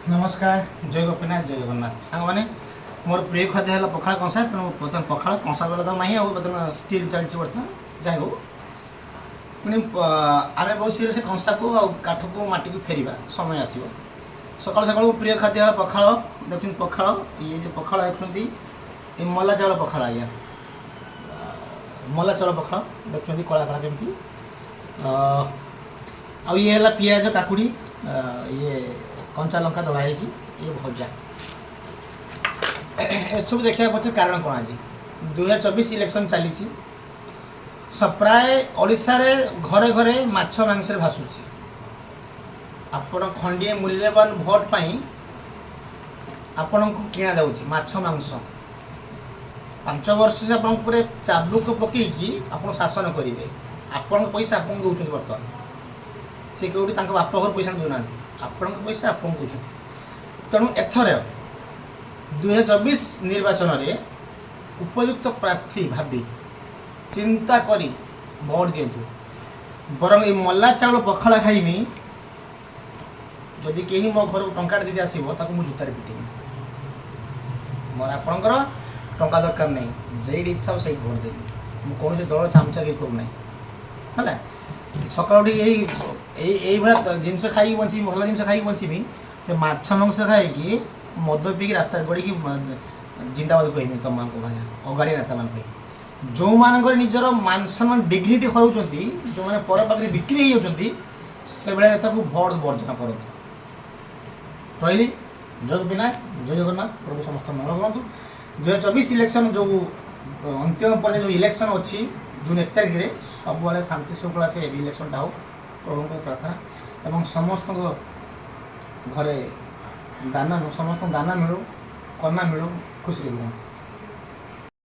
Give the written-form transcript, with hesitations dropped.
ନମସ୍କାର, ଜୟ ଗୋପୀନାଥ, ଜୟ ଜଗନ୍ନାଥ। ସାଙ୍ଗମାନେ, ମୋର ପ୍ରିୟ ଖାଦ୍ୟ ହେଲା ପଖାଳ କଂସା। ତେଣୁ ବର୍ତ୍ତମାନ ପଖାଳ କଂସା ବେଲା ତ ନାହିଁ, ଆଉ ବର୍ତ୍ତମାନ ଷ୍ଟିଲ୍ ଚାଲିଛି ବର୍ତ୍ତମାନ। ଯାଇ ହଉ, ପୁଣି ଆମେ ବହୁତ ଶୀଘ୍ର ସେ କଂସାକୁ ଆଉ କାଠକୁ, ମାଟିକୁ ଫେରିବା ସମୟ ଆସିବ। ସକାଳୁ ସକାଳୁ ପ୍ରିୟ ଖାଦ୍ୟ ହେଲା ପଖାଳ। ଦେଖୁଛନ୍ତି ପଖାଳ, ଇଏ ଯେଉଁ ପଖାଳ ଦେଖୁଛନ୍ତି, ଏ ମଲା ଚାଉଳ ପଖାଳ ଆଜ୍ଞା। ମଲା ଚାଉଳ ପଖାଳ ଦେଖୁଛନ୍ତି, କଳା କଳା କେମିତି। ଆଉ ଇଏ ହେଲା ପିଆଜ, କାକୁଡ଼ି, ଇଏ କଞ୍ଚା ଲଙ୍କା ଦଳା ହେଇଛି, ଇଏ ଭଜା। ଏସବୁ ଦେଖିବା ପଛରେ କାରଣ କ'ଣ? ଆଜି 2024 ଇଲେକ୍ସନ୍ ଚାଲିଛି। ପ୍ରାୟ ଓଡ଼ିଶାରେ ଘରେ ଘରେ ମାଛ ମାଂସରେ ଭାସୁଛି। ଆପଣ ଖଣ୍ଡିଏ ମୂଲ୍ୟବାନ ଭୋଟ ପାଇଁ ଆପଣଙ୍କୁ କିଣା ଯାଉଛି ମାଛ ମାଂସ। 5 ବର୍ଷ ସେ ଆପଣଙ୍କ ଉପରେ ଚାବୁକ ପକେଇକି ଆପଣ ଶାସନ କରିବେ। ଆପଣଙ୍କ ପଇସା ଆପଣଙ୍କୁ ଦେଉଛନ୍ତି ବର୍ତ୍ତମାନ। ସେ କେଉଁଠି ତାଙ୍କ ବାପ ଘର ପଇସା ଦେଉନାହାନ୍ତି, ଆପଣଙ୍କ ପଇସା ଆପଣଙ୍କୁ ଦେଉଛନ୍ତି। ତେଣୁ ଏଥର 2024 ନିର୍ବାଚନରେ ଉପଯୁକ୍ତ ପ୍ରାର୍ଥୀ ଭାବି ଚିନ୍ତା କରି ଭୋଟ ଦିଅନ୍ତୁ। ବରଂ ଏଇ ମଲା ଚାଉଳ ପଖାଳ ଖାଇମି, ଯଦି କେହି ମୋ ଘରକୁ ଟଙ୍କାଟେ ଦେଇକି ଆସିବ, ତାକୁ ମୁଁ ଜୁତାରେ ପିଟିବି। ମୋର ଆପଣଙ୍କର ଟଙ୍କା ଦରକାର ନାହିଁ। ଯେଇଠି ଇଚ୍ଛା ହେବ ସେଇଠି ଭୋଟ ଦେବି। ମୁଁ କୌଣସି ଦଳ ଚାମଚାଗିରି କରୁନାହିଁ। ହେଲା, ସକାଳୁ ଉଠିକି ଏଇ ଏଇ ଏଇଭଳିଆ ଜିନିଷ ଖାଇକି ବଞ୍ଚିବି, ଭଲ ଜିନିଷ ଖାଇକି ବଞ୍ଚିବି, ସେ ମାଛ ମାଂସ ଖାଇକି, ମଦ ପିଇକି ରାସ୍ତାରେ ଗଡ଼ିକି ଜିନ୍ଦାବାଦ କହିବି ତମମାନଙ୍କୁ ଭାଇ, ଅଗାଡ଼ି ନେତାମାନଙ୍କ ପାଇଁ, ଯେଉଁମାନଙ୍କର ନିଜର ମାନ ସମ୍ମାନ, ଡିଗ୍ନିଟି ହରାଉଛନ୍ତି, ଯେଉଁମାନେ ପର ପାଖରେ ବିକ୍ରି ହେଇଯାଉଛନ୍ତି, ସେଭଳିଆ ନେତାକୁ ଭୋଟ ବର୍ଜନ କରନ୍ତୁ। ରହିଲି। ଜୟ ଗୋପୀନାଥ, ଜୟ ଜଗନ୍ନାଥ। ପ୍ରଭୁ ସମସ୍ତ ମଙ୍ଗଳ କରନ୍ତୁ। 2024 ଇଲେକ୍ସନ୍ ଯେଉଁ ଅନ୍ତିମ ପର୍ଯ୍ୟାୟ ଯେଉଁ ଇଲେକ୍ସନ୍ ଅଛି ଜୁନ୍ 1 ତାରିଖରେ, ସବୁବେଳେ ଶାନ୍ତି ଶୃଙ୍ଖଳା ସେ ଇଲେକ୍ସନ୍ଟା ହଉ, ପ୍ରଭୁଙ୍କ ପ୍ରାର୍ଥନା। ଏବଂ ସମସ୍ତଙ୍କ ଘରେ ଦାନା, ସମସ୍ତଙ୍କୁ ଦାନା ମିଳୁ, କନା ମିଳୁ, ଖୁସିରେ ରୁହନ୍ତୁ।